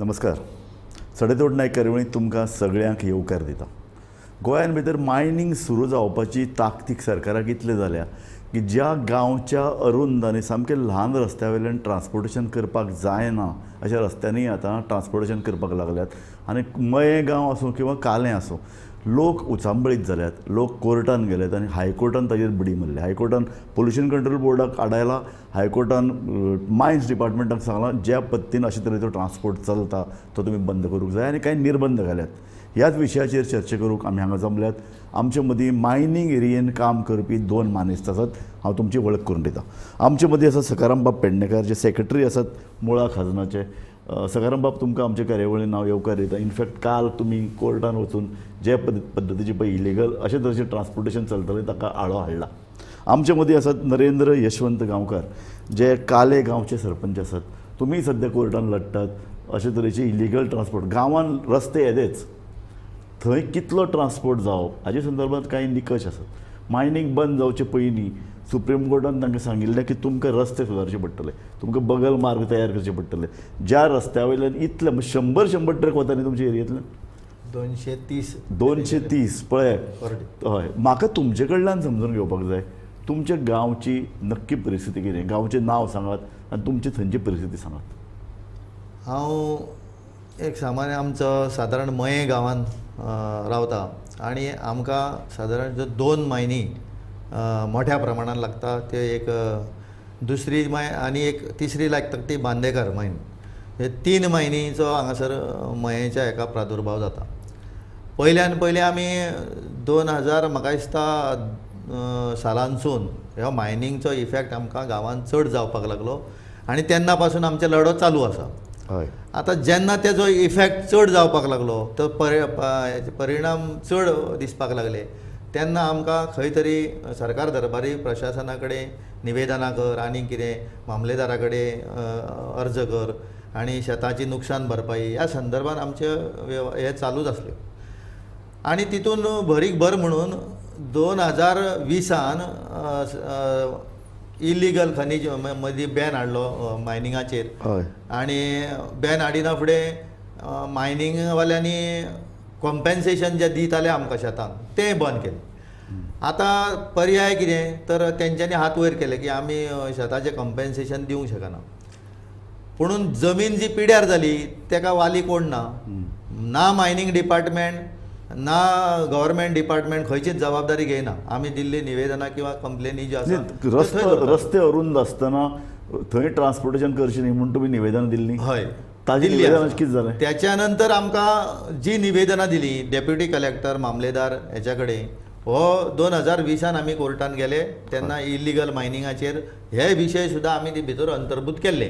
नमस्कार. सडेतोड नायक कार्यावळींत तुमकां सगळ्यांक येवकार दिता. गोंयान भितर मायनींग सुरू जावपाची ताकतीक सरकाराक इतले जाल्या की ज्या गांवच्या अरुंद आनी सामके ल्हान रस्त्या वयल्यान ट्रान्सपोर्टेशन करपाक जायना अशा रस्त्यांनी आतां ट्रान्सपोर्टेशन करपाक लागल्यात. आनी मयें गांव आसूं किंवा कालें आसूं, लोक उचांबळीत जाल्यात, लोक कोर्टान गेल्यात आनी हायकोर्टान ताजेर बडी मारल्या. हायकोर्टान पोल्युशन कंट्रोल बोर्डाक आडायला, हायकोर्टान मायन्स डिपार्टमेंटाक सांगलां ज्या पद्दतीन अशे तरेचो ट्रान्सपोर्ट चलता तो तुमी बंद करूंक जाय आनी कांय निर्बंध घाल्यात. ह्याच विशयाचेर चर्चा करूंक आमी हांगा जमल्यात. आमचे मदीं मायनींग एरियेन काम करपी दोन मानेस्त आसात, हांव तुमची वळख करून दितां. आमचे मदीं आसा सकाराम बाब पेडणेकार, जे सेक्रेटरी आसात मुळा खाजनाचे. सकाराम बाब, तुमकां आमच्या कार्यावळीन हांव येवकार दिता. इनफॅक्ट काल तुमी कोर्टान वचून जे पद्दतीचे पळय इलिगल अशे तरेचें ट्रान्सपोर्टेशन चलतालें ताका आळो हाडला. आमचे मदीं आसात नरेंद्र यशवंत गांवकार, जे काले गांवचे सरपंच आसात. तुमी सद्या कोर्टान लडटात अशे तरेचे इलिगल ट्रान्सपोर्ट. गांवान रस्ते येदेच, थंय कितलो ट्रान्सपोर्ट जावप हाजे संदर्भात कांय निकश आसात. मायनींग बंद जावचे पयलीं सुप्रीम कोर्टान तांकां सांगिल्लें की तुमकां रस्ते सुदारचे पडटले, तुमकां बगल मार्ग तयार करचे पडटले. ज्या रस्त्या वयल्यान इतले 100-100 ट्रक वता न्ही तुमच्या एरियेंतल्यान, 230 230 पळय. हय, म्हाका तुमचे कडल्यान समजून घेवपाक जाय तुमच्या गांवची नक्की परिस्थिती कितें. गांवचें नांव सांगात आनी तुमची थंयची परिस्थिती सांगात. हांव एक सामान्य आमचो सादारण मयें गांवांत रावता आनी आमकां सादारण ज्यो दोन मायनी मोठ्या प्रमाणान लागता, ते एक दुसरी माय आनी एक तिसरी लागता ती बांदेकर मायन. हे तीन मायनीचो हांगासर मयेच्या एका प्रादुर्भाव जाता. पयल्यान पयलीं आमी 2000 म्हाका दिसता सालानसून ह्या मायनिंगचो इफेक्ट आमकां गांवांत चड जावपाक लागलो आनी तेन्ना पासून आमचो लढो चालू आसा. आतां जेन्ना तेजो इफेक्ट चड जावपाक लागलो, तो परिणाम चड दिसपाक लागले, तेन्ना आमकां खंय तरी सरकार दरबारी प्रशासना कडेन निवेदनां कर आनी कितें मामलेदारा कडेन अर्ज कर आनी शेताची नुकसान भरपाई ह्या संदर्भात आमचे हे चालूच आसले. आनी तितून भरीक भर म्हणून 2020 इलिगल खनीज मदीं बॅन हाडलो मायनिंगाचेर. आनी बॅन हाडिना फुडें मायनिंगवाल्यांनी कॉम्पेन्सेशन जें दिताले आमकां शेतांक तें बंद केलें. आतां पर्याय कितें तर तेंच्यांनी हात वयर केले की आमी शेताचें कॉम्पेन्सेशन दिवंक शकना, पुणून जमीन जी पिड्यार जाली तेका वाली कोण ना, ना मायनींग डिपार्टमेंट ना गव्हर्मेंट डिपार्टमेंट खंयचीच जबाबदारी घेयना. आमी दिल्ली निवेदनां किंवा कंप्लेनी ज्यो आसा रस्ते अरुंद आसतना थंय ट्रान्सपोर्टेशन करचें न्ही म्हूण तुमी निवेदनां दिल्लीं. हय, ताजें निवेदन कितें जालें? त्याच्या नंतर आमकां जी निवेदनां दिली डेप्युटी कलेक्टर मामलेदार हेच्या कडेन, हो 2020 आमी कोर्टान गेले तेन्ना इलिगल मायनिंगाचेर हे विशय सुद्दां आमी ती भितर अंतर्भूत केल्ले.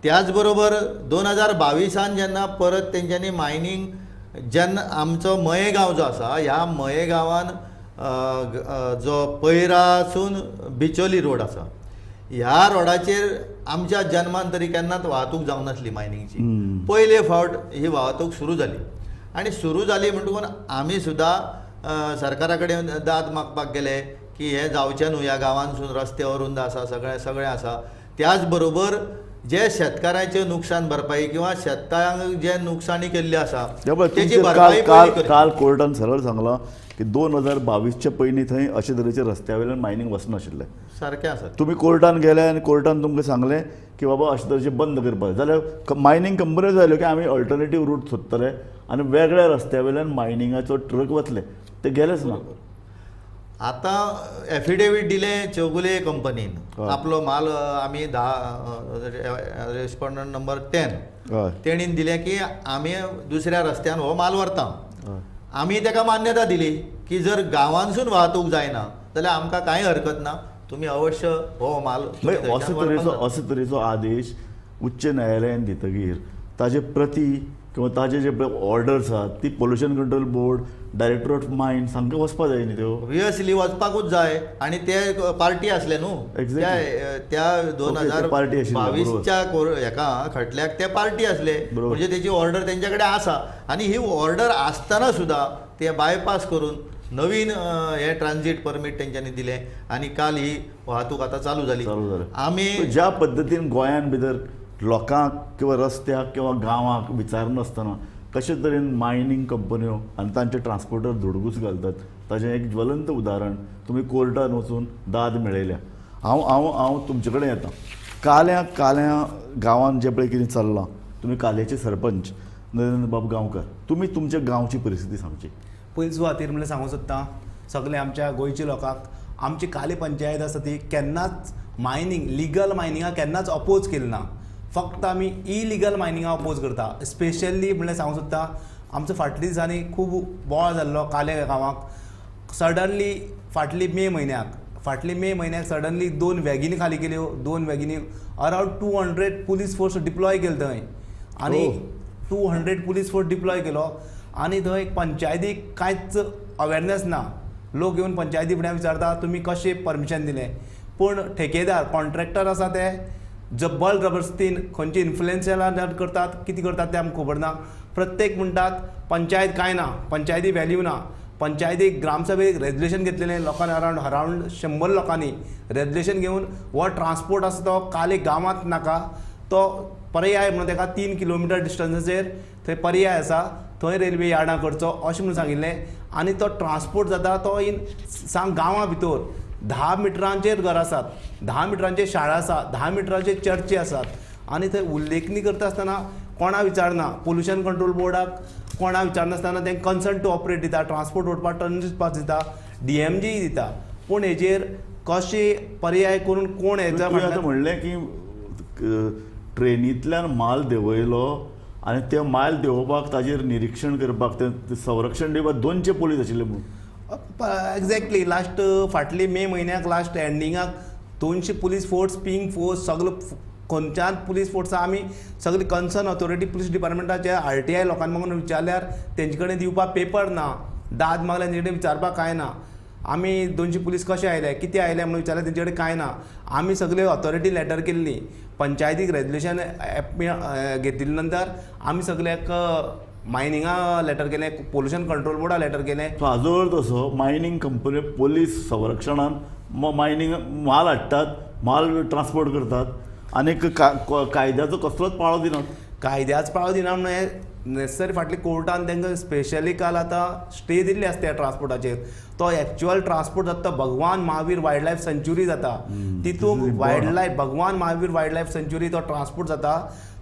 त्याच बरोबर 2022 जेन्ना परत तेंच्यांनी मायनींग, जेन्ना आमचो मयें गांव जो आसा ह्या मयें गांवान जो पैरासून बिचोली रोड आसा ह्या रोडाचेर आमच्या जन्मान तरी केन्नाच वाहतूक जावनासली मायनिंगची. पयले फावट ही वाहतूक सुरू जाली आनी सुरू जाली म्हणटकून आमी सुद्दां सरकारा कडेन दाद मागपाक गेले की हें जावचें न्हू, ह्या गांवांतसून रस्ते अरुंद आसा, सगळें सगळें आसा. त्याच बरोबर जे शेतकारांचें नुकसान भरपाई किंवा शेतकारांक जे नुकसानी केल्ली आसा तेची भरपाई. काल कोर्टान सरळ सांगलां की 2022 पयलीं थंय अशे तरेचे रस्त्या वयल्यान मायनींग वचनाशिल्लें. सारकें आसा. तुमी कोर्टान गेले आनी कोर्टान तुमकां सांगलें की बाबा अशे तरेचें बंद करपाक जाय, जाल्यार मायनींग कंपन्यो जाल्यो की आमी अल्टरनेटीव रूट सोदतले आनी वेगळ्या रस्त्या वयल्यान मायनिंगाचो ट्रक वतले, ते गेलेच ना. आतां एफिडेवीट दिलें चौगुले कंपनीन, आपलो माल आमी 10 रेस्पॉन्डंट नंबर 10 तेणीन दिलें की आमी दुसऱ्या रस्त्यान हो माल व्हरता. आमी तेका मान्यता दिली की जर गांवांसून वाहतूक जायना जाल्यार आमकां कांय हरकत ना, तुमी अवश्य हो माल. अशे तरेचो आदेश उच्च न्यायालयान दितकीर ताजे प्रती किंवा ताजे जे ऑर्डर्स आसात ती pollution control board, director of mines हांकां वचपाक जाय न्ही त्यो. ऑब्वियसली वचपाकूच जाय आनी ते पार्टी आसले न्हू त्या 2022 हेका खटल्याक ते पार्टी आसले, म्हणजे तेची ऑर्डर तेंच्या कडेन आसा आनी ही ऑर्डर आसतना सुद्दां ते बायपास करून नवीन हे ट्रान्झीट परमीट तेंच्यांनी दिलें आनी काल ही वाहतूक आतां चालू जाली. आमी ज्या पद्दतीन गोंयान भितर लोकांक किंवा रस्त्याक किंवा गांवाक विचारनासतना कशे तरेन मायनींग कंपन्यो आनी तांचे ट्रान्सपोर्टर धुडगूस घालतात ताजें एक ज्वलंत उदाहरण तुमी कोर्टान वचून दाद मेळयल्या. हांव हांव हांव तुमचे कडेन येता. काल्यां काल्यां गांवांत जें पळय कितें चल्लां, तुमी काल्याचे सरपंच नरेंद्र बाब गांवकर, तुमी तुमच्या गांवची परिस्थिती सांगची. पयली सुवातेर म्हणल्यार सांगूंक सोदता सगळे आमच्या गोंयच्या लोकांक, आमची काले पंचायत आसा ती केन्नाच मायनींग लिगल मायनिंगाक केन्नाच अपोज केली ना. फक्त आमी इलिगल मायनिंगाक अपोज करता. स्पेशली म्हणल्यार सांगूंक सोदता आमचो फाटल्या दिसांनी खूब बोवाळ जाल्लो काले गांवाक. सडनली फाटली मे म्हयन्याक सडनली 2 वॅगिनी खाली केल्यो. 2 वॅगिनी अरावंड 200 पुलीस फोर्स डिप्लॉय केले थंय आनी 200 पुलीस फोर्स डिप्लॉय केलो आनी थंय पंचायतीक कांयच अवेरनेस ना. लोक येवन पंचायती फुड्यान विचारता तुमी कशें परमिशन दिलें, पूण ठेकेदार कॉन्ट्रॅक्टर आसा ते जब्बल जबरदस्तीन खंयचे इन्फ्लुएन्सर करतात कितें करतात तें आमकां खबर ना. प्रत्येक म्हणटात पंचायत कांय ना, पंचायती व्हॅल्यू ना. पंचायतीक ग्रामसभेक रेजल्युशन घेतलेलें लोकांनी अरावंड 100 लोकांनी रेजल्युशन घेवन हो ट्रान्सपोर्ट आसा तो काले गांवांत नाका, तो पर्याय म्हणून ताका 3 किलोमिटर डिस्टन्साचेर थंय पर्याय आसा थंय रेल्वे यार्डां करचो अशें म्हणून सांगिल्लें. आनी तो ट्रान्सपोर्ट जाता तो इन सांग गांवां भितर 10 मिटरांचेर घर आसात, 10 मिटरांचेर शाळा आसा, 10 मिटरांचेर चर्ची आसात आनी थंय उल्लेखणी करता आसतना कोणा विचारना, पोल्युशन कंट्रोल बोर्डाक कोणा विचारनासतना तांकां कन्सर्न टू ऑपरेट दिता, ट्रान्सपोर्ट वचपाक टर्न्स पास दिता, DMG दिता, पूण हेजेर कशें पर्याय करून कोण हेजा आतां म्हणलें की ट्रेनींतल्यान माल देंवयलो आनी ते माल देंवोवपाक ताजेर निरिक्षण करपाक ते संरक्षण दिवपाक 200 पोलीस आशिल्ले म्हणून. एग्जॅक्टली लास्ट फाटली मे म्हयन्याक लास्ट एंडिंगाक 200 पुलीस फोर्स पिंक फोर्स सगलो खंयच्यान पुलीस फोर्सा आमी सगळे कन्सर्न ऑथॉरिटी पुलीस डिपार्टमेंटाचे RTI लोकांक मागून विचारल्यार तेंचे कडेन दिवपाक पेपर ना, दाद मागल्यार तेंचे कडेन विचारपाक कांय ना. आमी 200 पुलीस कशे आयले कितें आयले म्हणून विचारल्यार तेंचे कडेन कांय ना. आमी सगळे ऑथॉरिटी लेटर केल्ली, पंचायतीक रेजल्युशन घेतिल्ले नंतर आमी सगळ्याक मायनिंगा लेटर केलें, पोल्युशन कंट्रोल बोर्डा लेटर केलें. सो हाजो अर्थ असो मायनींग कंपनी पोलीस संरक्षणान मायनींग माल हाडटात, माल ट्रान्सपोर्ट करतात आनी कायद्याचो कसलोच पाळो दिनात. कायद्याच पाळो दिना म्हणून नेसेसरी फाटली कोर्टान तांकां स्पेशली काल आतां स्टे दिल्ली आसता त्या ट्रान्सपोर्टाचेर. तो एक्चुअल ट्रान्सपोर्ट जाता Bhagwan Mahavir wild life sanctuary जाता, तितूंत wild life Bhagwan Mahavir wild life sanctuary तो ट्रान्सपोर्ट जाता.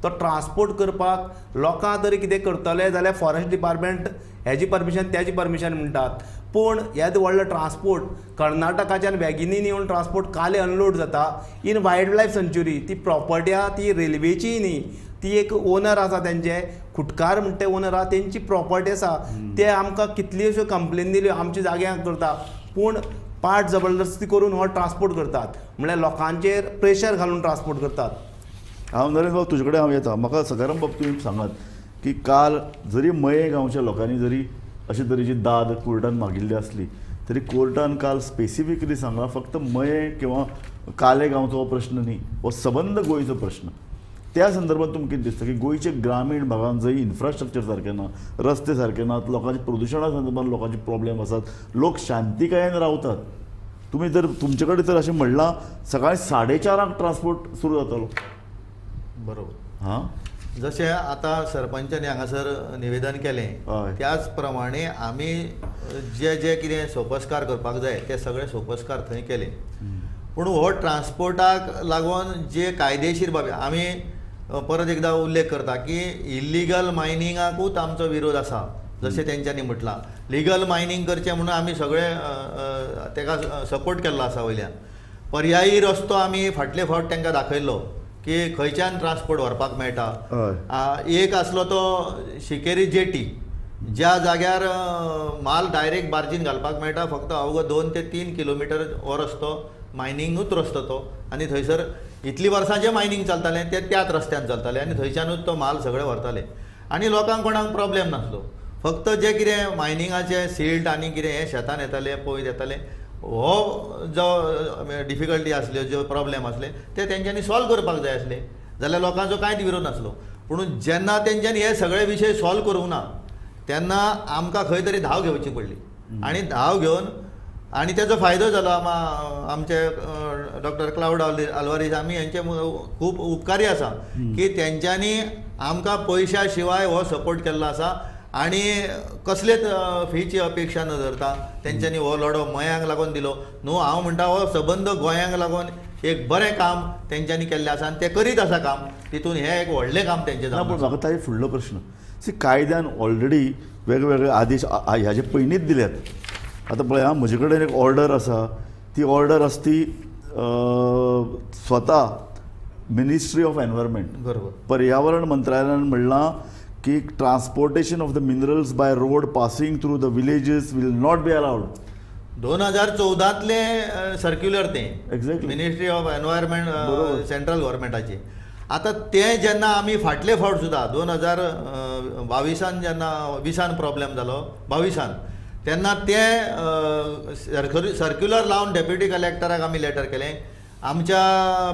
तो ट्रान्सपोर्ट करपाक लोकां तरी कितें करतले जाल्यार फॉरेस्ट डिपार्टमेंट हेजी परमिशन तेजी परमिशन म्हणटात, पूण येदो व्हडलो ट्रान्सपोर्ट कर्नाटकाच्यान वॅगिनीन येवन ट्रान्सपोर्ट काले अनलोड जाता इन वायल्ड लायफ सँच्युरी. ती प्रॉपर्टी आहा ती रेल्वेचीय न्ही, ती एक ओनर आसा तेंचे खुटकार म्हणटा ते ओनर आहा तेंची प्रॉपर्टी आसा. ते आमकां कितल्योश्यो कंप्लेन दिल्यो आमच्या जाग्याक करता, पूण पाट जबरदस्ती करून हो ट्रान्सपोर्ट करतात, म्हणल्यार लोकांचेर प्रेशर घालून ट्रान्सपोर्ट करतात. हांव नरेंद्र बाब तुजे कडेन हांव येता. म्हाका सदाराम बाब तुमी सांगात की काल जरी मये गांवच्या लोकांनी जरी अशे तरेची दाद कोर्टान मागिल्ली आसली तरी कोर्टान काल स्पेसिफिकली सांगलां फक्त मये किंवा काले गांवचो हो प्रश्न न्ही, हो सबंद गोंयचो प्रश्न. त्या संदर्भात तुमकां कितें दिसता की गोंयच्या ग्रामीण भागांत जंय इन्फ्रास्ट्रक्चर सारकें ना, रस्ते सारके नात, लोकांचे प्रदुशणा संदर्भात लोकांचे प्रॉब्लेम आसात, लोक शांतिकायेन रावतात, तुमी जर तुमचे कडेन जर अशें म्हणलां सकाळी 4:30 ट्रान्सपोर्ट सुरू जातालो. बरोबर. हां, जशें आतां सरपंचानी हांगासर निवेदन केलें त्याच प्रमाणे आमी जे जे कितें सोपस्कार करपाक जाय ते सगळे सोपस्कार थंय केले. पूण हो ट्रान्सपोर्टाक लागून जे कायदेशीर बाबी आमी परत एकदां उल्लेख करता की इल्लिगल मायनिंगाकूच आमचो विरोध आसा. जशें तेंच्यांनी म्हटलां लिगल मायनींग करचें म्हणून आमी सगळे तेका सपोर्ट केल्लो आसा. वयल्यान पर्यायी रस्तो आमी फाटले फावट तांकां दाखयल्लो की खंयच्यान ट्रान्सपोर्ट व्हरपाक मेळटा. एक आसलो तो शिकेरी जेटी, ज्या जाग्यार माल डायरेक्ट बार्जीन घालपाक मेळटा, फक्त अवघो 2 ते 3 किलोमिटर हो रस्तो मायनिंगूच रस्तो तो, आनी थंयसर इतलीं वर्सां जें मायनींग चलतालें तें त्याच रस्त्यान चलतालें आनी थंयच्यानूच तो माल सगळें व्हरताले आनी लोकांक कोणाक प्रॉब्लेम नासलो. फक्त जें कितें मायनिंगाचें सिल्ट आनी कितें हें शेतान येतालें, पयर येतालें, हो जो डिफिकल्टी आसल्यो, ज्यो प्रॉब्लेम आसले ते तेंच्यांनी सॉल्व करपाक जाय आसले, जाल्यार लोकांचो कांयच विरोध नासलो. पूण जेन्ना तेंच्यांनी हे सगळे विशय सॉल्व करूंक ना तेन्ना आमकां खंय तरी धांव घेवची पडली आनी धांव घेवन आनी तेजो फायदो जालो आमचे डॉक्टर क्लावड आल्वारीस आमी हेंचे खूब उपकारी आसा की तेंच्यांनी आमकां पयशा शिवाय हो सपोर्ट केल्लो आसा आनी कसलेच फीची अपेक्षा न धरता तेंच्यांनी हो लढो मयांक लागून दिलो. न्हू हांव म्हणटा हो सबंद गोंयांक लागून एक बरें काम तेंच्यांनी केल्लें आसा आनी ते करीत आसा काम, तितून हें एक व्हडलें काम तेंचें ना. जावन पूण म्हाका ताजे फुडलो प्रश्न, सी कायद्यान ऑलरेडी वेगवेगळे आदेश ह्याचे पयलींच दिल्यात. आतां पळय आं, म्हजे कडेन एक ऑर्डर आसा, ती ऑर्डर आसा ती स्वता मिनिस्ट्री ऑफ एनवायरमेंट, बरोबर, पर्यावरण मंत्रालयान म्हणलां की transportation of the minerals by road passing through the villages will not be allowed. 2014तलें circular तें, exactly, ministry of environment central गव्हर्मेंटाची. आतां तें जेन्ना आमी फाटले फावट सुद्दां 2022 जेन्ना 20 प्रॉब्लेम जालो, 22 तेन्ना तें सर्क्युलर लावन डेप्युटी कलेक्टराक आमी लेटर केलें, आमच्या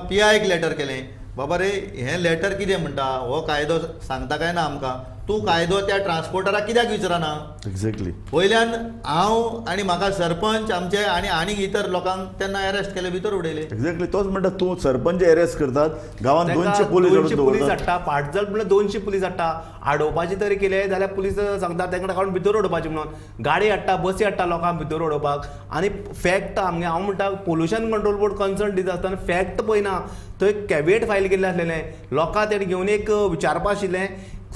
पी आयक लेटर केलें, बाबा रे हें लेटर कितें म्हणटा, हो कायदो सांगता काय ना आमकां, तूं कायदो त्या ट्रान्सपोर्टराक कित्याक विचारना? एक्झॅक्टली. वयल्यान हांव आनी म्हाका सरपंच आमचे आनी आनीक इतर लोकांक तेन्ना अरेस्ट केले, भितर उडयले. एक्झॅक्टली, तोच म्हणटा तूं सरपंच अरेस्ट करतात, गांवांत 200 पोलीस 200 पुलीस दवरतात, हाडटा, पाटजल म्हणल्यार 200 पुलीस हाडटा. आडोवपाची तरी केले जाल्यार पुलीस सांगता तांकां काडून भितर उडोवपाची म्हणून, गाडी हाडटा, बसी हाडटा लोकांक भितर उडोवपाक. आनी फॅक्ट आमगे, हांव म्हणटा पोल्युशन कंट्रोल बोर्ड कन्सर्न दिता आसतना फॅक्ट पळयना, थंय कॅवेट फायल केल्लें आसलेलें, लोकांक तेणें घेवन एक विचारपा आशिल्लें,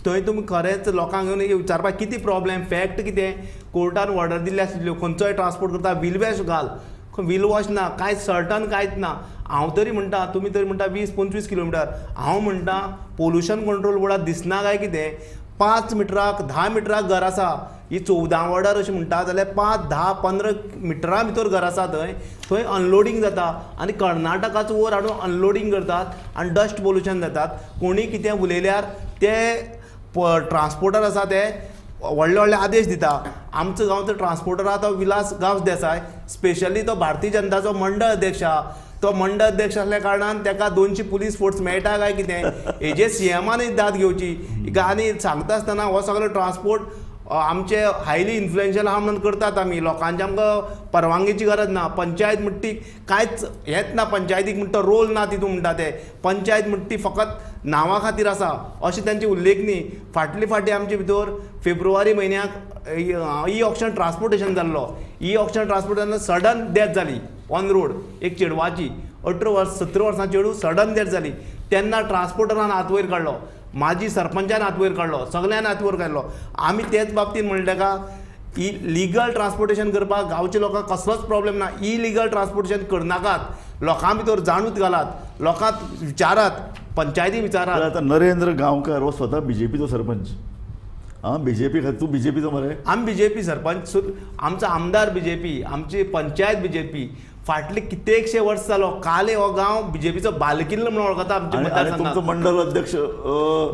थंय तुमी खरेंच लोकांक घेवन एक विचारपाक कितें प्रॉब्लेम, फॅक्ट कितें, कोर्टान ऑर्डर दिल्ली आशिल्ल्यो, खंयचोय ट्रान्सपोर्ट करता व्हील वॉश घाल, व्हील वॉश ना, कांय सर्टन कांयच ना. हांव तरी म्हणटा, तुमी तरी म्हणटा 20-25 किलोमिटर, हांव म्हणटा पोल्युशन कंट्रोल बोर्डाक दिसना काय कितें, 5 मिटराक 10 मिटराक घर आसा, ही 14 वॉर्डार अशें म्हणटा जाल्यार 5, 10, 15 मिटरां भितर घर आसा, थंय थंय अनलोडींग जाता आनी कर्नाटकाचो वयर हाडून अनलोडींग करतात आनी डस्ट पोल्युशन जातात. कोणी कितें उलयल्यार ते ट्रान्सपोर्टर आसा ते व्हडले व्हडले आदेश दिता. आमचो गांवचो ट्रान्सपोर्टर आहा तो विलास गांवस देसाय, स्पेशली तो भारतीय जनताचो मंडळ अध्यक्ष आहा. तो मंडळ अध्यक्ष आसल्या कारणान ताका 200 पुलीस फोर्स मेळटा काय कितें हेजे सीएमानय दाद घेवची. आनी सांगता आसतना हो सगळो ट्रान्सपोर्ट आमचे हायली इन्फ्लुएन्शियल आहा म्हणून करतात आमी, लोकांची आमकां परवानगीची गरज ना. पंचायत म्हणटा ती कांयच हेंच ना, पंचायतीक म्हणटा तो रोल ना तितून म्हणटा ते, पंचायत म्हणटा ती फकत नांवा खातीर आसा अशें तांचे उल्लेख न्ही. फाटले फाटीं आमचे भितर फेब्रुवारी म्हयन्याक ई ऑक्शन ट्रान्सपोर्टेशन जाल्लो, e auction transportation sudden death जाली ऑन रोड एक चेडवाची, 18 वर्स 17 वर्सां चेडूं सडन डेथ जाली. तेन्ना ट्रान्सपोर्टरान हात वयर काडलो, माजी सरपंचान हात वयर काडलो, सगल्यांनी हात वयर काडलो. आमी तेच बाबतींत म्हणलें ताका इलिगल ट्रान्सपोर्टेशन करपाक गांवच्या लोकांक कसलोच प्रॉब्लेम ना, इलिगल ट्रान्सपोर्टेशन करनाकात, लोकां भितर जाणूत घालात, लोकांक विचारात, पंचायती विचारात. आतां नरेंद्र गांवकार हो स्वता बीजेपीचो सरपंच, आं बीजेपी खातीर तूं बीजेपीचो मरे? आमी बीजेपी सरपंच, आमचो आमदार बीजेपी, आमची पंचायत बीजेपी, फाटले कित्येकशे वर्स जालो काले हो गांव बीजेपीचो बालकिल्लो म्हणून वळखता. आमच्या तुमचो मंडळ अध्यक्ष,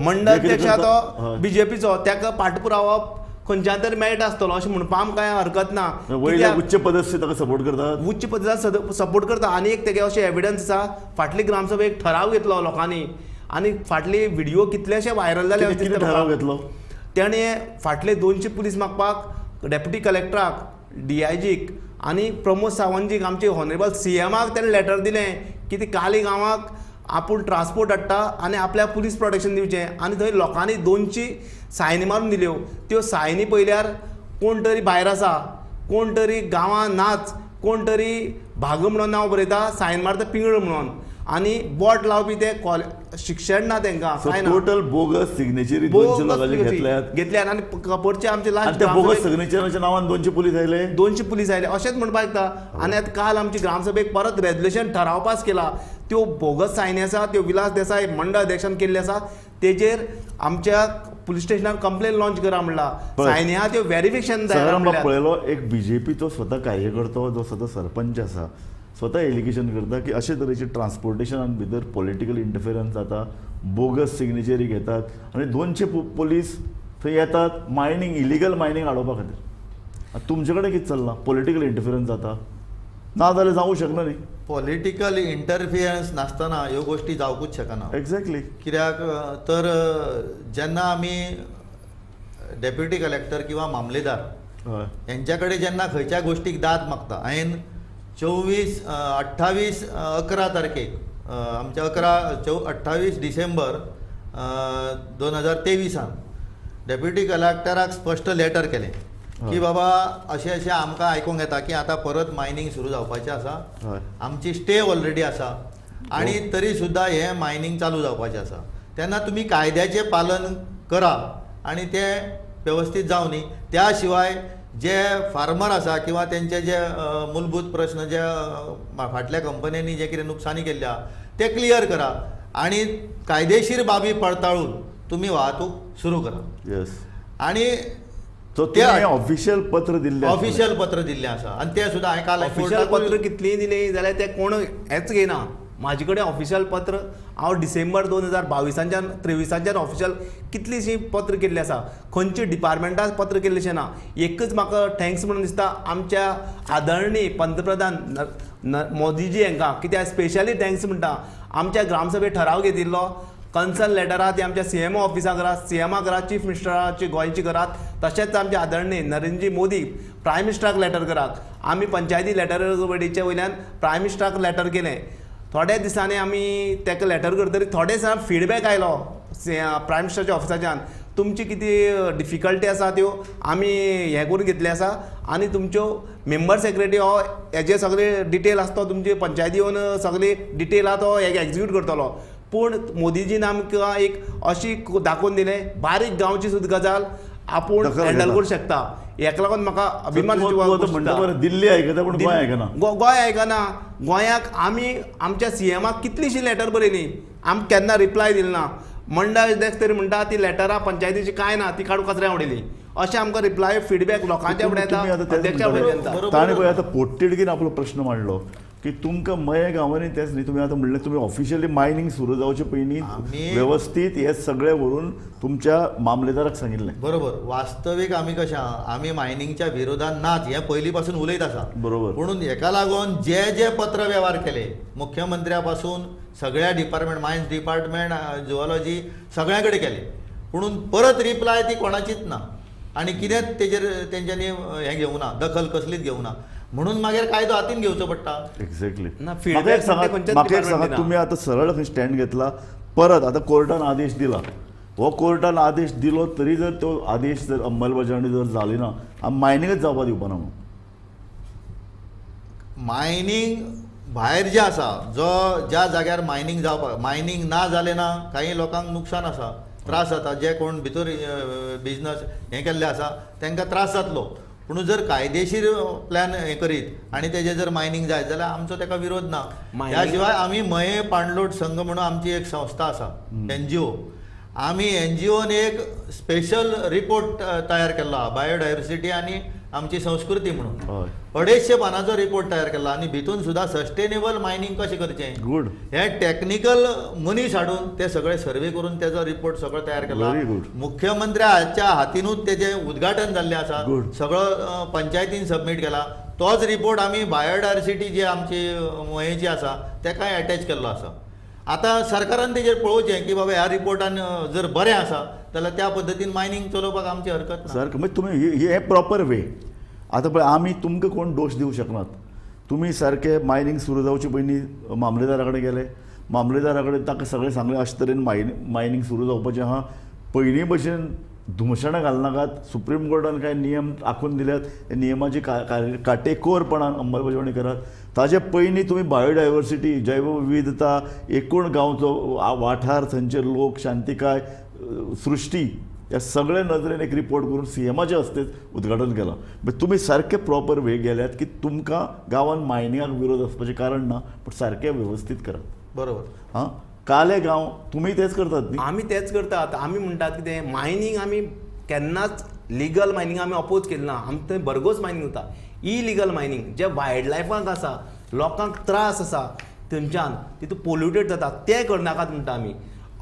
मंडळ अध्यक्ष तो बीजेपीचो, ताका पाठपुरावप खंयच्यान तरी मेळटा आसतलो अशें म्हणपाक आमकां कांय हरकत ना. वयल्या उच्च पदस्थ ताका सपोर्ट करतात, उच्च पदस्थ सपोर्ट करता. आनी एक तेगे अशें एविडन्स आसा, फाटली ग्रामसभेक ठराव घेतलो लोकांनी आनी फाटली व्हिडिओ कितलेशे व्हायरल जाले. कितें ठराव घेतलो? तेणें फाटले 200 पुलीस मागपाक डेप्युटी कलेक्टराक, डीआयजीक आनी प्रमोद सावंतजीक, आमचे ऑनरेबल सीएमाक तेणें लेटर दिलें की ती काली गांवाक आपूण ट्रान्सपोर्ट हाडटा आनी आपल्याक पुलीस प्रोटेक्शन दिवचें. आनी थंय लोकांनी 200 सायनी मारून दिल्यो, त्यो सायनी पळयल्यार कोण तरी भायर आसा, कोण तरी गांवां नाच, कोण तरी भाग म्हणून नांव बरयता, सायन मारता पिंगळ म्हणून, आनी बोट लावपी ते शिक्षण ना तांकां, टोटल बोगस सिग्नेचरी 200 लोकांचे घेतल्यात. आनी परचे आमचे लास्ट बोगस सिग्नेचराच्या नांवान 200 पुलीस आयले, 200 पुलीस आयले अशेंच म्हणपाक येता. आनी आतां काल आमची ग्रामसभेक परत रेजल्युशन ठराव पास केला, त्यो बोगस सायनी आसा त्यो विलास देसाय मंडळ अध्यक्षान केल्ले आसा, तेजेर आमच्या पुलीस स्टेशनार कंप्लेन लॉन्च करा म्हणला, सायनी आहा त्यो वेरिफिकेशन जाय. पळयलो एक बीजेपीचो स्वता कार्यकर्तो जो स्वता सरपंच आसा, स्वता एलिगेशन करता की अशे तरेचे ट्रान्सपोर्टेशनान भितर पॉलिटिकल इंटरफिरन्स जाता, बोगस सिग्नेचरी घेतात आनी 200 पोलीस थंय येतात मायनींग, इलिगल मायनींग आडोवपा खातीर. तुमचे कडेन कितें चल्लां? पॉलिटिकल इंटरफिरन्स जाता ना जाल्यार जावूं शकना न्ही. पॉलिटिकल इंटरफिरन्स नासतना ह्यो गोश्टी जावकूच शकना. एक्झॅक्टली. कित्याक तर जेन्ना आमी डेप्युटी कलेक्टर किंवा मामलेदार हेंच्या कडेन जेन्ना खंयच्या गोश्टीक दाद मागता, हांवें 28-11 तारखेक आमच्या 28 डिसेंबर 2023 डेप्युटी कलेक्टराक स्पश्ट लेटर केलें की बाबा अशें अशें आमकां आयकूंक येता की आतां परत मायनींग सुरू जावपाचें आसा, आमची स्टे ऑलरेडी आसा आनी तरी सुद्दां हें मायनींग चालू जावपाचें आसा, तेन्ना तुमी कायद्याचें पालन करा आनी तें वेवस्थीत जावं न्ही. त्या शिवाय जे फार्मर आसा किंवा तेंचे जे मूलभूत प्रश्न जे फाटल्या कंपन्यांनी जे कितें नुकसानी केल्ली आहा ते क्लियर करा आनी कायदेशीर बाबी पडताळून तुमी वाहतूक सुरू करा. येस, आनी ते ऑफिशियल पत्र दिल्लें, ऑफिशियल पत्र दिल्लें आसा आनी तें सुद्दां हांवें काल ऑफिशियल पत्र कितलीं दिलीं जाल्यार ते कोण हेंच घेयना. म्हाजे कडेन ऑफिशियल पत्र हांव डिसेंबर 2022 23 ऑफिशियल कितलींशीं पत्र केल्लीं आसा, खंयच्या डिपार्टमेंटाक पत्र केल्लेशें ना. एकच म्हाका thanks म्हणून दिसता आमच्या आदरणीय पंतप्रधान मोदीजी हांकां, कित्याक स्पेशली thanks म्हणटा. आमच्या ग्रामसभेत ठराव घेतिल्लो कन्सर्न लेटर आहा ती आमच्या सीएमओ ऑफिसा करात, सीएमा करात, चीफ मिनिस्टराची गोंयची करात, तशेंच आमचे आदरणीय नरेंद्र मोदी प्रायम मिनिस्टराक लेटर करात. आमी पंचायती लेटर वडीचे वयल्यान प्रायम मिनिस्टराक लेटर केलें. थोड्या दिसांनी आमी ताका लेटर करतरी थोडे दिसांनी फिडबॅक आयलो प्रायम मिनिस्टराच्या ऑफिसाच्यान, तुमची कितें डिफिकल्टी आसा त्यो आमी हें करून घेतले आसा आनी तुमच्यो मेंबर सेक्रेटरी हो हेजे सगळे डिटेल आसा तो तुमचे पंचायती येवन सगळे डिटेल आहा तो एक्जिक्यूट करतलो. पूण मोदीजीन आमकां एक अशी दाखोवन दिलें बारीक गांवची सुद्दां गजाल आपूण हँडल करूं शकता. हेका लागून म्हाका अभिमान. दिल्ली आयकता पूण गोंय आयकना, गोंय आयकना. गोंयाक आमी आमच्या सीएमाक कितलीशीं लेटर बरयली, आमकां केन्ना रिप्लाय दिली ना. मंडळ अध्यक्ष तरी म्हणटा ती लेटरां पंचायतीची कांय ना, ती काडून कचऱ्या उडयली. अशें आमकां रिप्लाय फिडबॅक लोकांच्या फुडें येता, अध्यक्षा फुडें येता. ताणें पळय आतां पोटतिडकीन आपलो प्रश्न मांडलो की तुमकां मये गांवांनी तेच न्ही, तुमी आतां म्हणलें तुमी ऑफिशियली मायनींग सुरू जावचे पयलीं वेवस्थीत हे सगळें व्हरून तुमच्या मामलेदाराक सांगिल्लें. बरोबर, वास्तवीक आमी कशें आहा, आमी मायनिंगच्या विरोधान नाच हें पयलीं पासून उलयत आसा. बरोबर, पुणून हेका लागून जे जे पत्र वेव्हार केले मुख्यमंत्र्या पासून सगळ्या डिपार्टमेंट, मायन्स डिपार्टमेंट, जुऑलॉजी सगळ्या कडेन केले, पुणून परत रिप्लाय ती कोणाचीच ना आनी कितेंच तेजेर तेंच्यांनी हें घेवंक ना, दखल कसलीच घेवंक ना, म्हणून मागीर कायदो हातीन घेवचो पडटा. एक्झॅक्टली. म्हाका एक सांगा, तुमी आतां सरळ खंय स्टँड घेतला, परत आतां कोर्टान आदेश दिला, हो कोर्टान आदेश दिलो तरी जर तो आदेश जर अंमलबजावणी जर जाली ना, आमी मायनिंगच जावपा दिवपा ना. मायनींग भायर जें आसा, जो ज्या जाग्यार मायनींग जावपाक, मायनींग ना जालें ना काही लोकांक नुकसान आसा, त्रास जाता, जे कोण भितर बिजनस हें केल्ले आसा तांकां त्रास जातलो. पूण जर कायदेशीर प्लॅन हें करीत आनी तेजें जर मायनींग जायत जाल्यार आमचो ताका विरोध ना. ह्या शिवाय आमी मये पाणलोट संघ म्हणून आमची एक संस्था आसा, एनजीओ, आमी एनजीओन एक स्पेशल रिपोर्ट तयार केल्लो आहा बायोडायवर्सिटी आनी आमची संस्कृती म्हणून 250 पानांचो रिपोर्ट तयार केला आनी भितून सुद्दां सस्टेनेबल मायनींग कशें करचें गुड हे टॅक्निकल मनीस हाडून ते सगळे सर्वे करून तेजो रिपोर्ट सगळो तयार केला. मुख्यमंत्र्याच्या हातीनूच तेजें उद्घाटन जाल्लें आसा, सगळो पंचायतीन सबमीट केला. तोच रिपोर्ट आमी बायोडायवर्सिटी जी आमची मयेची आसा तेकाय एटॅच केल्लो आसा. आतां सरकारान तेजेर पळोवचें की बाबा ह्या रिपोर्टान जर बरें आसा जाल्यार त्या पद्दतीन मायनींग चलोवपाक आमची हरकत ना. सारकें, मागीर तुमी हे प्रॉपर वे. आतां पळय आमी तुमकां कोण दोश दिवं शकनात, तुमी सारके मायनींग सुरू जावचे पयलीं मामलेदारा कडेन गेले, मामलेदारा कडेन ताका सगळें सांगलें अशे तरेन मायनींग सुरू जावपाचें आहा, पयलीं भशेन धुमशणां घालनाकात, सुप्रीम कोर्टान कांय नियम आखून दिल्यात, त्या नियमाची काटेकोरपणान अंमलबजावणी करात. ताजे पयलीं तुमी बायोडायवर्सिटी, जैवविविधता, एकूण गांवचो वाठार, थंयचे लोक, शांतिकाय, सृश्टी ह्या सगळे नदरेन एक रिपोर्ट करून सीएमाचे हस्ते उद्घाटन केलां. मागीर तुमी सारके प्रॉपर वे गेल्यात की तुमकां गांवान मायनिंगाक विरोध आसपाचें कारण ना, पूण सारकें वेवस्थीत करात. बरोबर. हां, काले गांव तुमी तेच करतात न्ही? आमी तेच करतात. आमी म्हणटात कितें, मायनींग आमी केन्नाच लिगल मायनींग आमी अपोज केलें ना, आमकां थंय बरगोस मायनींग जाता. इलिगल मायनींग जे वायल्ड लायफाक आसा, लोकांक त्रास आसा थंयच्यान, तितून पोल्युटेड जाता, तें करनाकात म्हणटा आमी.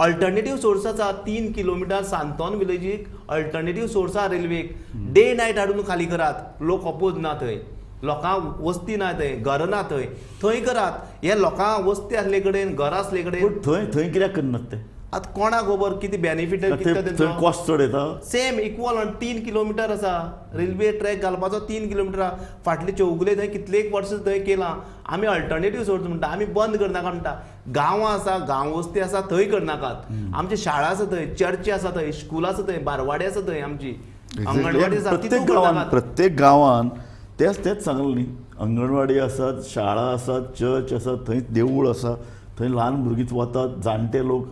अल्टरनेटीव सोर्स आसा, 3 किलोमिटर सांतोन विलेजीक अल्टरनेटीव सोर्स आसा रेल्वेक, डे नायट हाडून खाली करात, लोक अपोज ना थंय, लोकांक वस्ती ना थंय, घरां ना थंय, थंय करात. हे लोकांक वस्ती आसले कडेन, घरां आसले कडेन थंय थंय कित्याक करनात ते? आतां कोणाक खबर कितें बेनिफीट कितें. कॉस्ट चड येता. सेम इक्वल 3 किलोमिटर आसा रेल्वे ट्रॅक घालपाचो, 3 किलोमिटर आसा. फाटले चौगुले थंय कितलेक वर्सां थंय केलां. आमी अल्टरनेटीव सोर्स म्हणटा, आमी बंद करनाका म्हणटा. गांवां आसा, गांव वस्ती आसा थंय करनाकात. आमची शाळा आसा थंय, चर्ची आसा थंय, स्कूल आसा थंय, बारवाडी आसा थंय, आमची अंगणवाडी आसा. प्रत्येक गांवान, प्रत्येक गांवान तेच तेच सांगलें न्ही, अंगणवाडी आसात, शाळा आसात, चर्च आसात, थंय देवूळ आसा, थंय ल्हान भुरगीं वतात, जाणटे लोक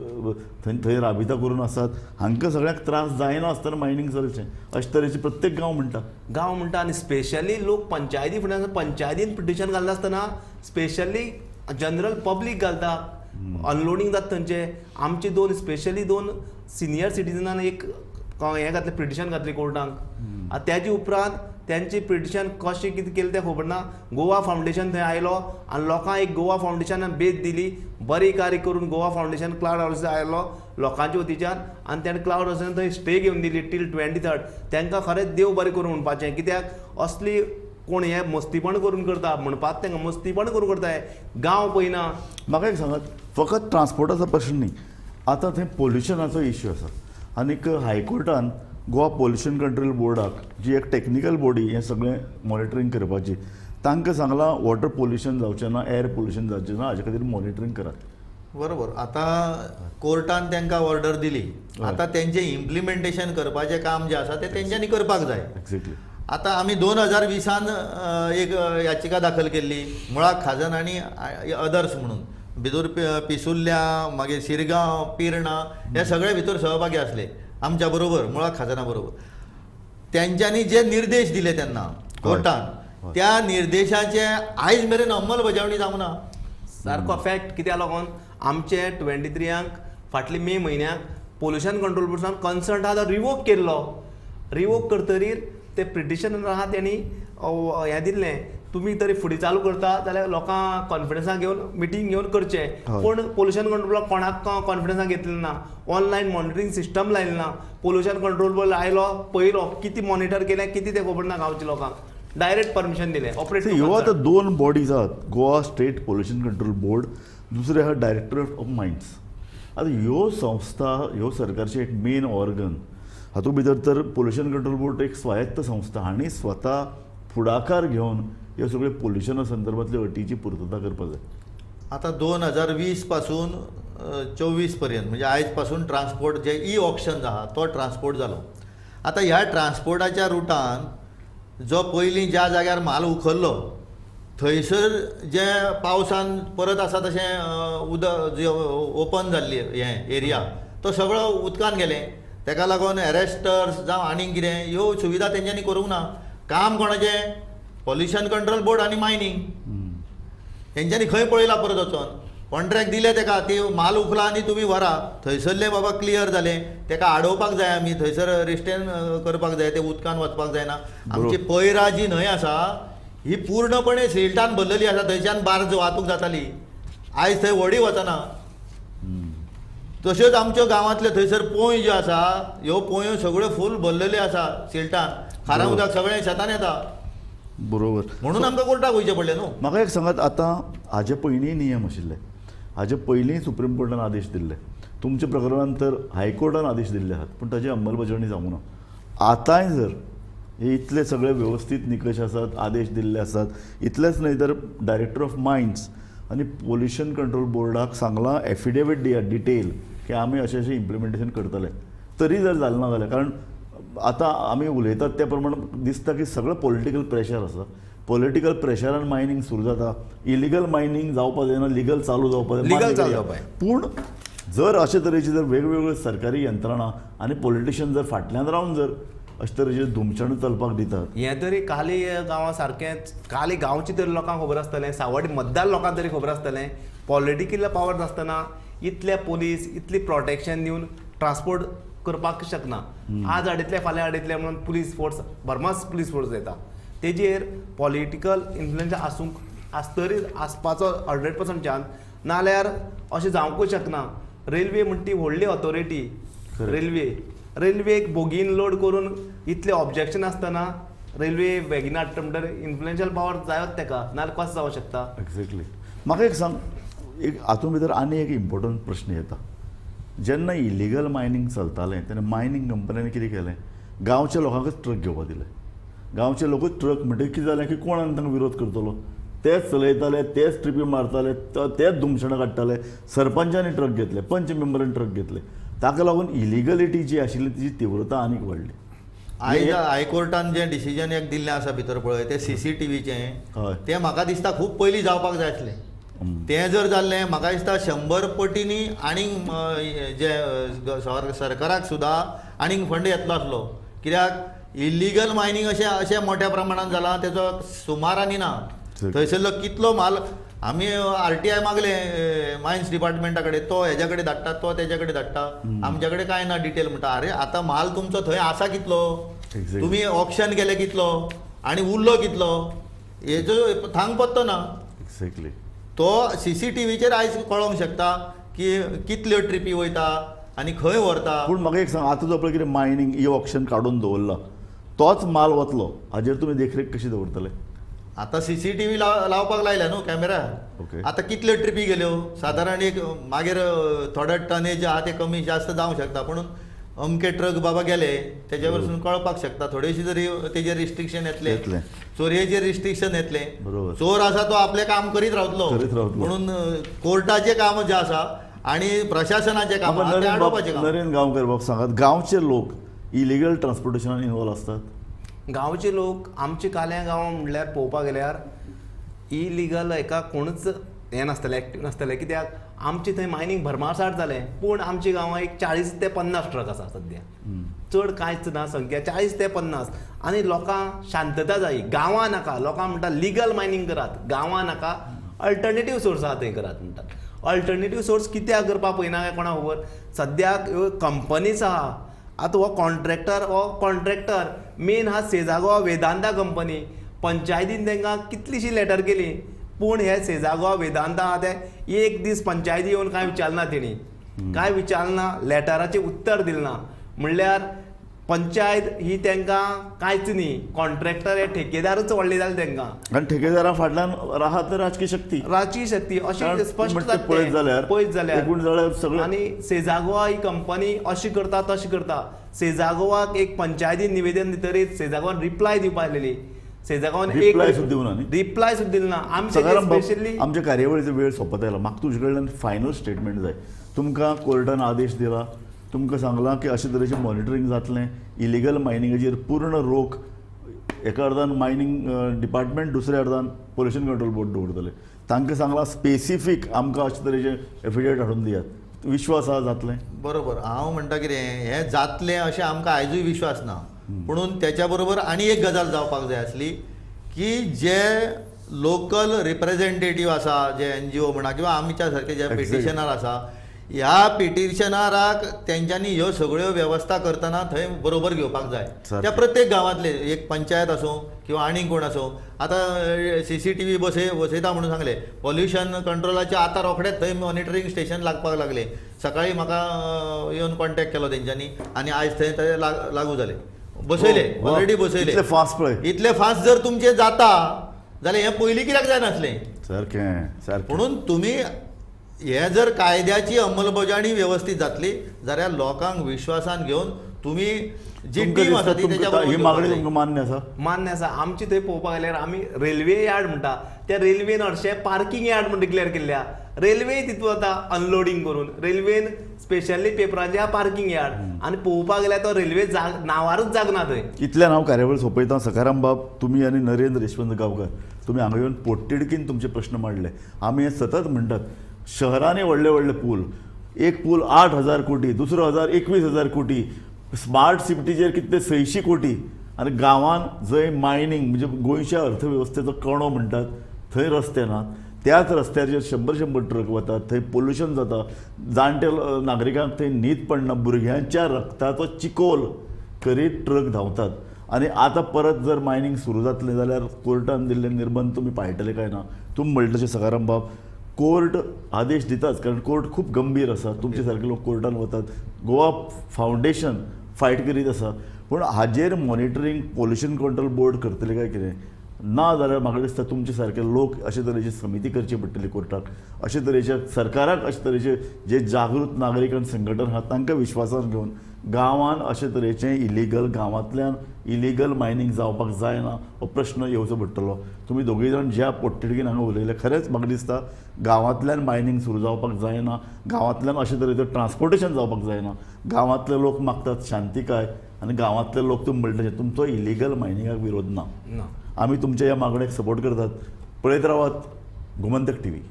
थंय थंय राबिता करून आसात. हांकां सगळ्यांक त्रास जायना आसतना मायनींग चलचें अशे तरेचे प्रत्येक गांव म्हणटा, गांव म्हणटा. आनी स्पेशली लोक पंचायती फुडें, पंचायतीन पिटिशन घालता आसतना स्पेशली जनरल पब्लीक घालता, अनलोडींग जाता थंयचे. आमचे दोन स्पेशली 2 सिनियर सिटीजनान एक हें घातलें, पिटिशन घातलें कोर्टाक. आतां तेजे उपरांत तेंचे पिटिशन कशें कितें केलें तें खबर ना. गोवा फावंडेशन थंय आयलो आनी लोकांक एक गोवा फावंडेशनान बेज दिली, बरी कार्य करून गोवा फावंडेशन क्लावड हावस आयलो लोकांच्या वतीच्यान आनी तेणें क्लावड हावसान थंय स्टे घेवन दिली टील 23. तांकां खरेंच देव बरें करूं म्हणपाचें, कित्याक असली कोण हें मस्तीपण करून करता म्हणपाक, तांकां मस्तीपण करून करता, गांव पळयना. म्हाका एक सांगात, फकत ट्रान्सपोर्टाचो प्रश्न न्ही, आतां थंय पोल्युशनाचो इश्यू आसा. आनीक हायकोर्टान गोवा पोल्युशन कंट्रोल बोर्डाक, जी एक टॅक्निकल बॉडी हें सगळें मॉनिटरींग करपाची, तांकां सांगलां वॉटर पोल्युशन जावचें ना, एअर पोल्युशन जावचें ना, हाजे खातीर मॉनिटरींग करात. बरोबर. आतां कोर्टान तांकां ऑर्डर दिली, आतां तेंचें इम्प्लिमेंटेशन करपाचें काम जें आसा तें तेंच्यांनी करपाक जाय. एक्झॅक्टली. आतां आमी 2020 एक याचिका दाखल केल्ली, मुळाक खाजन आनी अदर्स म्हणून, भितर पिसुर्ल्या, मागीर शिरगांव, पिर्णा हे सगळे भितर सहभागी आसले आमच्या बरोबर, मुळाक खाजना बरोबर. तेंच्यांनी जे निर्देश दिले तेन्ना कोर्टान, त्या निर्देशाचे आयज मेरेन अंमलबजावणी जावंक ना. सारको फॅक्ट. कित्याक लागून आमचे 23 फाटले मे म्हयन्याक पोल्युशन कंट्रोल बोर्डान कन्सर्ट आहा तो रिवोक केल्लो. रिवोक करतरीर ते पिटिशन आहा तेणी हें दिल्लें, तुमी तरी फुडें चालू करता जाल्यार लोकांक कॉन्फिडन्सान घेवन मिटींग घेवन करचें. पूण पोल्युशन कंट्रोल कोणाक कॉन्फिडन्सान घेतलें ना, ऑनलायन मॉनिटरींग सिस्टम लायलें ना. पोल्युशन कंट्रोल बोर्ड आयलो, पळयलो कितें मॉनिटर केलें कितें तें खबर ना गांवच्या लोकांक, डायरेक्ट परमिशन दिलें ऑपरेट. ह्यो आतां 2 बॉडीज आहात, Goa state pollution control board, दुसरें आहा डायरेक्टरेट ऑफ मायन्स. आतां ह्यो संस्था, ह्यो सरकारचे एक मेन ऑर्गन, हातूंत भितर तर पोल्युशन कंट्रोल बोर्ड एक स्वायत्त संस्था, हांणी स्वता फुडाकार घेवन ह्यो सगळ्यो पोल्युशना संदर्भांतल्यो अटीची पुर्तता करपाक जाय. आतां 2020 पासून 24 पर्यंत, म्हणजे आयज पासून ट्रान्सपोर्ट जे ई ऑक्शन आहा तो ट्रान्सपोर्ट जालो. आतां ह्या ट्रान्सपोर्टाच्या रुटान जो पयलीं ज्या जाग्यार म्हाल उखल्लो थंयसर जे पावसान परत आसा तशें उदक जे ओपन जाल्ली हें एरिया तो सगळो उदकान गेलें. तेका लागून एरेस्टर्स जावं आनीक कितें ह्यो सुविधा तेंच्यांनी करूंक ना. काम कोणाचें? पॉल्युशन कंट्रोल बोर्ड आनी मायनींग. तेंच्यांनी खंय पळयलां परत वचोन कॉन्ट्रॅक्ट दिलें तेका, ती म्हाल उखला आनी तुमी व्हरा. थंयसरलें बाबा क्लियर जालें, तेका आडोवपाक जाय आमी, थंयसर रिस्टेन करपाक जाय, तें उदकान वचपाक जायना. आमची पैरा जी न्हंय आसा ही पूर्णपणे सिल्टान भरलेली आसा, थंयच्यान बार्ज वाहतूक जाताली, आयज थंय व्हडी वचना. तश्योच आमच्यो गांवांतल्यो थंयसर पोंय ज्यो आसा, ह्यो पोंयो सगळ्यो फूल भरलेल्यो आसा सिल्टान, खारा उदक सगळें शेतान येता. बरोबर. म्हणून आमकां कोर्टाक वयचें पडलें न्हू. म्हाका एक सांगात, आतां हाजे पयलीं नियम आशिल्ले, हाजे पयलीं सुप्रीम कोर्टान आदेश दिल्ले, तुमच्या प्रकरणान तर हायकोर्टान आदेश दिल्ले आहात, पूण ताची अंमलबजावणी जावंक ना. आतांय जर हे इतले सगळे वेवस्थीत निकश आसात, आदेश दिल्ले आसात, इतलेच न्हय तर डायरेक्टर ऑफ मायन्स आनी पोल्युशन कंट्रोल बोर्डाक सांगलां एफिडेवीट दियात डिटेल की आमी अशें अशें इम्प्लिमेंटेशन करतले, तरी जर जालें ना जाल्यार, कारण आतां आमी उलयतात त्या प्रमाण दिसता की सगळें पॉलिटिकल प्रेशर आसा, पॉलिटिकल प्रेशरान मायनींग सुरू जाता, इलिगल मायनींग जावपाक जायना, लिगल चालू जावपाक जाय, लिगल चालू जावपाक. पूण जर अशे तरेची जर वेगवेगळ्यो सरकारी यंत्रणा आनी पॉलिटिशियन जर फाटल्यान रावन जर अशे तरेचे धुमशण चलपाक दितात, हें तरी काली गांवां सारकेंच, काली गांवची तरी लोकांक खबर आसतलें, सावड मतदार लोकांक तरी खबर आसतलें, पॉलिटिकल पावर नासतना इतले पोलीस इतली प्रोटेक्शन दिवन ट्रान्सपोर्ट करपाक शकना. आज हाडितले फाल्यां हाडितले म्हणून पुलीस फोर्स भरमास पुलीस फोर्स येता, तेजेर पॉलिटिकल इन्फ्लुएन्स आसूंक आसतरी आसपाचो 100% चान्स, नाल्यार अशें जावंकूच शकना. रेल्वे म्हणटा ती व्हडली ऑथॉरिटी, रेल्वेक बोगीन लोड करून इतले ऑब्जेक्शन आसतना रेल्वे बेगीन हाडटा म्हणटकीर इन्फ्लुएन्शियल पावर जायोच तेका, नाल्यार कशें जावंक शकता. एक्झॅक्टली. म्हाका एक सांग, एक हातूंत भितर आनी एक इम्पोर्टंट प्रश्न येता, जेन्ना इलिगल मायनींग चलतालें तेन्ना मायनींग कंपन्यांनी कितें केलें, गांवच्या लोकांकच ट्रक घेवपा दिले. गांवचे लोकूच ट्रक म्हणटकीर कितें जालें की कोण आनी तांकां विरोध करतलो, तेच चलयताले, तेच ट्रिपी मारताले, तेच धुमशणां काडटाले. सरपंचांनी ट्रक घेतले, पंच मेंबरांनी ट्रक घेतले. ताका लागून इलिगलिटी जी आशिल्ली तिची तीव्रता आनीक वाडली. आयज हायकोर्टान जें डिसिजन एक दिल्लें आसा भितर पळय तें CCTVचें, तें म्हाका दिसता खूब पयलीं जावपाक जाय आसलें. तें जर जाल्लें म्हाका दिसता 100 पटींनी आनीक जे सरकाराक सुद्दां आनीक फंड येतलो आसलो. कित्याक इल्लिगल मायनींग अशें अशें मोठ्या प्रमाणान जालां तेजो सुमार आनी ना. थंयसरलो कितलो म्हाल आमी RTI मागले मायन्स डिपार्टमेंटा कडेन, तो हेज्या कडेन धाडटा, तो तेज्या कडेन धाडटा, आमच्या कडेन कांय ना डिटेल म्हणटा. अरे आतां म्हाल तुमचो थंय आसा कितलो, तुमी ऑप्शन केले कितलो आनी उरलो कितलो, हेजो थांग पत्तो ना. एक्झॅक्टली तो CCTVचेर आयज कळोंक शकता की कितल्यो ट्रिपी वयता आनी खंय व्हरता. पूण म्हाका एक सांग, आतां जो पळय कितें मायनींग ई ऑप्शन काडून दवरला तोच माल वतलो, हाजेर तुमी देखरेख कशी दवरतले? आतां CCTV लावपाक लायल्या न्हू कॅमेरा. आतां कितल्यो ट्रिपी गेल्यो सादारण एक, मागीर थोडे टनेज आहा ते कमी जास्त जावंक शकता, पूण अमके ट्रक बाबा गेले तेजे वरसून कळपाक शकता. थोडेशी जरी तेजेर रिस्ट्रिक्शन येतलें, चोरयेचेर रिस्ट्रिक्शन येतलें. चोर आसा तो आपलें काम करीत रावतलो, म्हणून कोर्टाचें काम जें आसा आनी प्रशासनाचें काम आसा तें आडोवपाचें काम. नरेंद्र गांवकर बाब सांगात, गांवचे लोक इलिगल ट्रान्सपोर्टेशनान इनवॉल्व आसतात? गांवचे लोक आमचे काल्या गांवां म्हणल्यार पळोवपाक गेल्यार इलिगल हेका कोणूच हें नासतलें, एक्टीव नासतलें. कित्याक आमचे थंय मायनींग भरमारसाट जालें, पूण आमच्या गांवां एक 40 ते 50 ट्रक आसा सद्या, चड कांयच ना, संख्या 40 ते 50. आनी लोकांक शांतता जाय, गांवां नाका. लोकांक म्हणटा लिगल मायनींग करात, गांवां नाका, अल्टरनेटीव सोर्स आहा थंय करात म्हणटात. अल्टरनेटीव सोर्स कित्याक करपाक पळयना काय कोणाक खबर. सद्याक ह्यो कंपनीज आहा, आतां हो कॉन्ट्रॅक्टर, हो कॉन्ट्रॅक्टर मेन आहा सेजागो वेदांता कंपनी. पंचायतीन तांकां कितलीशी लेटर केली, पूण हे सेजागो वेदांता आहा ते एक दीस पंचायती येवन कांय विचारना, तेणी कांय विचारना, लेटराचें उत्तर दिलें ना. म्हणल्यार पंचायत ही तांकां कांयच न्ही, कॉन्ट्रॅक्टर हे ठेकेदारूच व्हडले जाले तांकां. आनी ठेकेदारा फाटल्यान राहत राजकीय शक्ती, राजकीय शक्ती अशी स्पश्ट जाता. पळयत जाल्यार एकूण जाल्यार सगळें. आनी सेजागोवा ही कंपनी अशी करता तशी करता. सेजागोवाक एक पंचायतीन निवेदन दितरीच सेजागोवान रिप्लाय दिवपा आसलेली, सेजागोवान एक रिप्लाय सुद्दां दिवना न्ही, रिप्लाय सुद्दां दिलना. आमचे स्पेशली आमच्या कार्यावळीचो वेळ सोंपत आयला, म्हाका तुजे कडल्यान फायनल स्टेटमेंट जाय. तुमकां कोर्टान आदेश दिला, तुमकां सांगलां की अशे तरेचें मॉनिटरींग जातलें, इलिगल मायनिंगाचेर पूर्ण रोक, एका अर्दान मायनींग डिपार्टमेंट, दुसऱ्या अर्दान पोल्युशन कंट्रोल बोर्ड दवरतले. तांकां सांगलां स्पेसिफीक आमकां अशे तरेचे एफिडेवीट हाडून दियात, विश्वास आसा जातलें? बरोबर, हांव म्हणटा कितें हें जातलें अशें आमकां आयजूय विश्वास ना. पुणून तेच्या बरोबर आनी एक गजाल जावपाक जाय आसली की जे लोकल रिप्रेझेंटेटीव आसा, जे NGO म्हणा किंवा आमच्या सारके जे पिटिशनर आसा, ह्या पिटिशनराक तेंच्यांनी ह्यो सगळ्यो वेवस्था करतना थंय बरोबर घेवपाक जाय. त्या प्रत्येक गांवांतले एक पंचायत आसूं किंवा आनीक कोण आसूं, आतां CCTV बसयता म्हणून सांगलें, पॉल्युशन कंट्रोलाचें आतां रोखडेंच थंय मॉनिटरींग स्टेशन लागपाक लागलें. सकाळीं म्हाका येवन कॉन्टेक्ट केलो तेंच्यांनी आनी आयज थंय ते लागू जाले, बसयले, ऑलरेडी बसयले. इतले फास्ट पळय, इतले फास्ट जर तुमचें जाता जाल्यार हें पयलीं कित्याक जायनासलें? सारकें सारकें. म्हणून तुमी हे जर कायद्याची अंमलबजावणी वेवस्थीत जातली जाल्यार लोकांक विश्वासान घेवन तुमी जी टीम आसा ती तेच्या ही मागणी तुमकां मान्य आसा? मान्य आसा. आमची थंय पळोवपाक गेल्यार आमी रेल्वे यार्ड म्हणटा, त्या रेल्वेन हरशें पार्किंग यार्ड म्हूण डिक्लेअर केल्ल्या, रेल्वे तितूंत वता अनलोडींग करून, रेल्वेन स्पेशली पेपरांचे पार्किंग यार्ड. आनी पळोवपाक गेल्यार तो रेल्वे नांवारूच जागना थंय. इतल्यान हांव कार्यावळ सोंपयता. सखाराम बाब, तुमी आनी नरेंद्र यशवंत गांवकर, तुमी हांगा येवन पोटतिडकीन तुमचे प्रश्न मांडले. आमी हें सतत म्हणटात, शहरांनी व्हडले व्हडले पूल, एक पूल 8,000 कोटी, दुसरो 21,000 कोटी, स्मार्ट सिटीचेर कितले 600 कोटी, आनी गांवांत जंय मायनींग म्हणजे गोंयच्या अर्थवेवस्थेचो कणो म्हणटात थंय रस्ते नात, त्याच रस्त्याचेर 100-100 ट्रक वतात, थंय पोल्युशन जाता, जाणटे नागरिकांक थंय न्हीद पडना, भुरग्यांच्या रक्ताचो चिकोल करीत ट्रक धांवतात. आनी आतां परत जर मायनींग सुरू जातलें जाल्यार कोर्टान दिल्ले निर्बंध तुमी पाळटले काय ना? तुमी म्हणटा तशें सखाराम बाब, कोर्ट आदेश दिताच, कारण कोर्ट खूब गंभीर आसा, तुमचे सारके लोक कोर्टान वतात, गोवा फावंडेशन फायट करीत आसा, पूण हाजेर मॉनिटरींग पोल्युशन कंट्रोल बोर्ड करतले काय कितें? ना जाल्यार म्हाका दिसता तुमचे सारके लोक अशे तरेची समिती करची पडटली कोर्टाक, अशे तरेचे सरकाराक अशे तरेचे जे जागृत नागरीक आनी संघटन आहा तांकां विश्वासान घेवन गांवान अशे तरेचें इलिगल गांवांतल्यान इलिगल मायनींग जावपाक जायना हो प्रश्न येवचो पडटलो. तुमी दोगूय जाण ज्या पोटतिडकीन हांगा उलयले खरेंच म्हाका दिसता गांवांतल्यान मायनींग सुरू जावपाक जायना, गांवांतल्यान अशे तरेचें ट्रान्सपोर्टेशन जावपाक जायना. गांवांतले लोक मागतात शांतिकाय आनी गांवांतले लोक तुमी म्हणटा तशें तुमचो इलिगल मायनिंगाक विरोध ना. आमी तुमच्या ह्या मागणेक सपोर्ट करतात. पळयत रावात गोमंतक टीव्ही.